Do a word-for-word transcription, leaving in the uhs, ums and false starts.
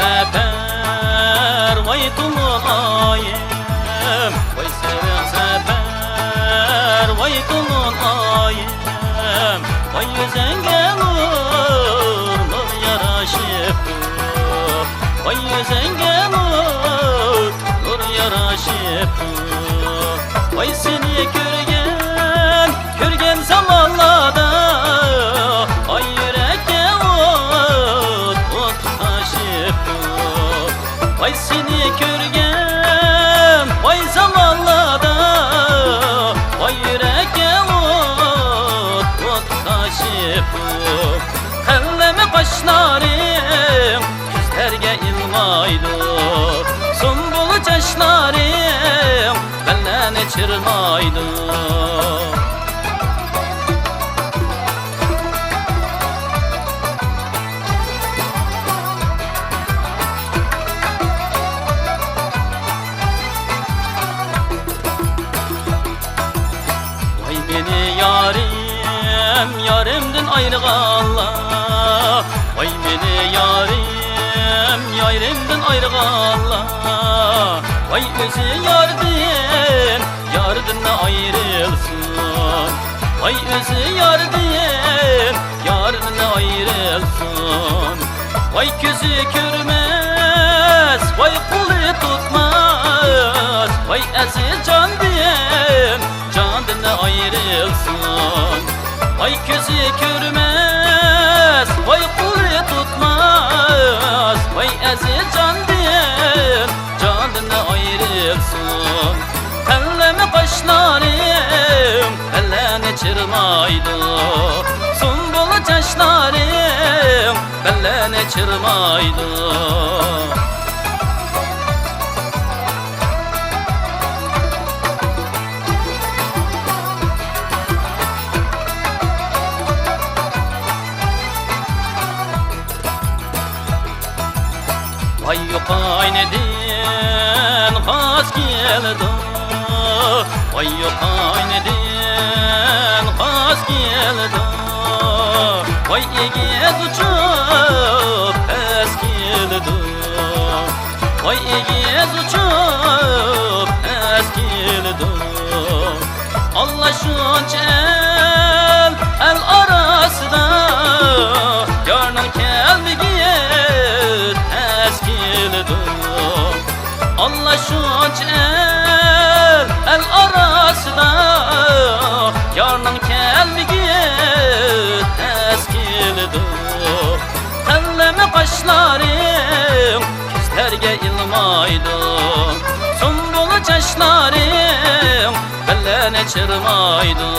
سەپەر، ۋاي تولۇن ئايىم، ۋاي سېرىق سەپەر، ۋاي تولۇن ئايىم، ۋاي يۈزۈڭگە نۇر، نۇر يارىشىپتۇ، ۋاي يۈزۈڭگە نۇر، نۇر يارىشىپتۇ، ۋاي سېنى كۆرگەن كۆرگەن زامانلاردا، ۋاي يۈرەككە ئوت، ئوت تاشىپتۇ. ۋاي سېنى كۆرگەن، ۋاي زامانلاردا، ۋاي يۈرەككە ئوت، ئوت تاشىپتۇ. قەلەم قاشلىرىڭ كۆزلەرگە ئىلمايدۇ، سۇمبۇل چاچلىرىڭ بەللەرنى چىرمايدۇ. ۋاي مېنى يارىم، يارىمدىن ئايرىغانلار، ۋاي مېنى يارىم، يارىمدىن ئايرىغانلار، ۋاي ئۆزى ياردىن، ياردىن ئايرىلسۇن، ۋاي ئۆزى ياردىن، ياردىن ئايرىلسۇن. ۋاي كۆزى كۆرمەس، ۋاي قولى تۇتماس، ۋاي ئەزىز جاندىن، جاندىن ئايرىلسۇن. ۋاي كۆزى كۆرمەس، ۋاي قولى تۇتماس، ۋاي ئەزىز جاندىن، جاندىن ئايرىلسۇن. قەلەم قاشلىرىڭ بەللەرنى چىرمايدۇ، سۇمبۇل چاچلىرىڭ بەللەرنى چىرمايدۇ. ۋاي يوقاينىدىن خاس كېلىدۇ، ۋاي يوقاينىدىن خاس كېلىدۇ، ۋاي ئېگىز ئۇچۇپ پەس كېلىدۇ، ۋاي ئېگىز ئۇچۇپ پەس كېلىدۇ. ئاللا شۇنچە ئەل، ئەل ئاراسىدا يارنىڭ كەلمىكى تەس كېلىدۇ. ئاللا شۇنچە ئەل، ئەل ئاراسىدا يارنىڭ كەلمىكى تەس كېلىدۇ. قەلەم قاشلىرىڭ كۆزلەرگە ئىلمايدۇ، سۇمبۇل چاچلىرىڭ بەللەرنى چىرمايدۇ.